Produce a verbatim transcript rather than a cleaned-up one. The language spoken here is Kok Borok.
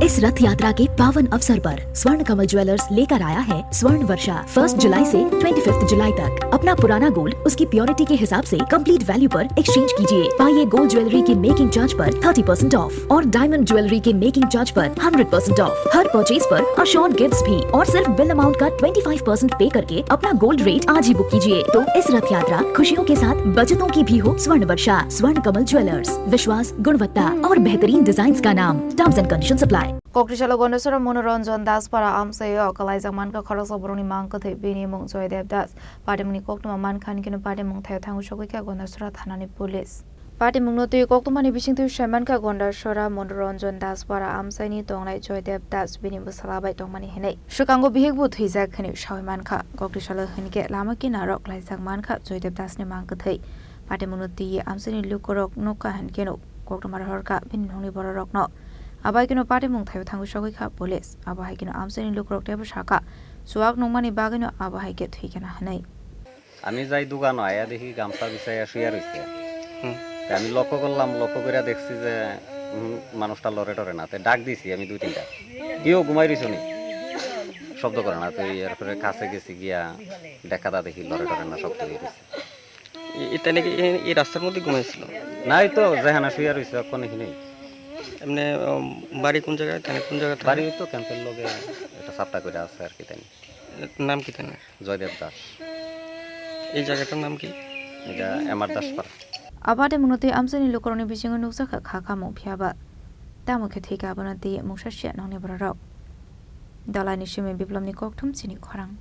इस रथ यात्रा के पावन अवसर पर स्वर्ण कमल ज्वेलर्स लेकर आया है स्वर्ण वर्षा। फर्स्ट जुलाई से ट्वेंटी फिफ्थ जुलाई तक अपना पुराना गोल्ड उसकी प्योरिटी के हिसाब से कंप्लीट वैल्यू पर एक्सचेंज कीजिए। पाइए गोल्ड ज्वेलरी के मेकिंग चार्ज पर थर्टी परसेंट ऑफ और डायमंड ज्वेलरी के मेकिंग चार्ज पर हंड्रेड परसेंट ऑफ। हर परचेज पर अश्योर्ड गिफ्ट्स भी और सिर्फ बिल अमाउंट का ट्वेंटी फाइव परसेंट पे करके अपना गोल्ड रेट आज ही बुक कीजिए। तो इस रथ यात्रा खुशियों के साथ बचतों की भी हो। स्वर्ण वर्षा, स्वर्ण कमल ज्वेलर्स, विश्वास, गुणवत्ता और बेहतरीन डिजाइन का नाम। Terms and condition apply. Kokrisalo Gondasora Monoranjan Das para amchaio kalaijak mankha khoroksa borokni mang kwthwi bini mung Joydev Das. Patimungni koktwma mankha hinkhe no patimung thaio thango sogwi kha Gondasora thanani police. Patimungno twi koktwmani bisingtwi sai mankha Gondasora Monoranjan Das para amchaini tongnai Joydev Das bini bwsala bai tongmani hinwi. Swkango bihikbo thwijak hinwi sawi mankha. Kokrisalo hinkhe lama kinaro kalaijak mankha Joydev Dasni mang kwthwi. Patimungno twi amchaini lukurok nukha hinkhe no koktwma rohorkha bini nokni bororokno. Abo hai kheno patimung thaio thangwi sogwi kha police. Abo hai kheno amchaini lukurok teibo sakha, chuwak nungmani bagwino abo hai khe thwi khana hwnwi. আমি যাই দোকানো আয়া দেখি গামছা বিছাইয়া শুয়ে রইছে। হুম। তে আমি লক্ষ্য করলাম, লক্ষ্য করে দেখছি যে, উম, মানুষটা লড়ে টড়ে না। তে ডাক দিছি আমি দুই তিনটা, কেউ ঘুমাই রইছো নি, শব্দ করে না। তো এরপরে কাছে গেছি গিয়া দেখা দা দেখি লড়ে টড়ে না, শক্ত হয়ে গেছে। এ-, এটা নাকি এই, এই রাস্তার মধ্যে ঘুমাইছিল? নাই তো, যেখানে শুয়ে রইছে, অক্ষণে নেই। এমনি, উম, বাড়ি কোন জায়গায়? তাহলে কোন জায়গায় থাকে? বাড়ি ওই তো ক্যাম্পের লগে, একটা সাপ্তা করে আছে আর কি, তাই না? নাম কি তার? জয়দেব দাস। এই জায়গাটার নাম কি? এটা M R Daspara. Abo patimungno twi amchaini lukurokni bisingo nukjakha kha khamung phiyaba. Tamo khe thwikha abono twi mungsa siya nokni bororok. Dolaini simi Biplopni kokthum chini khorang.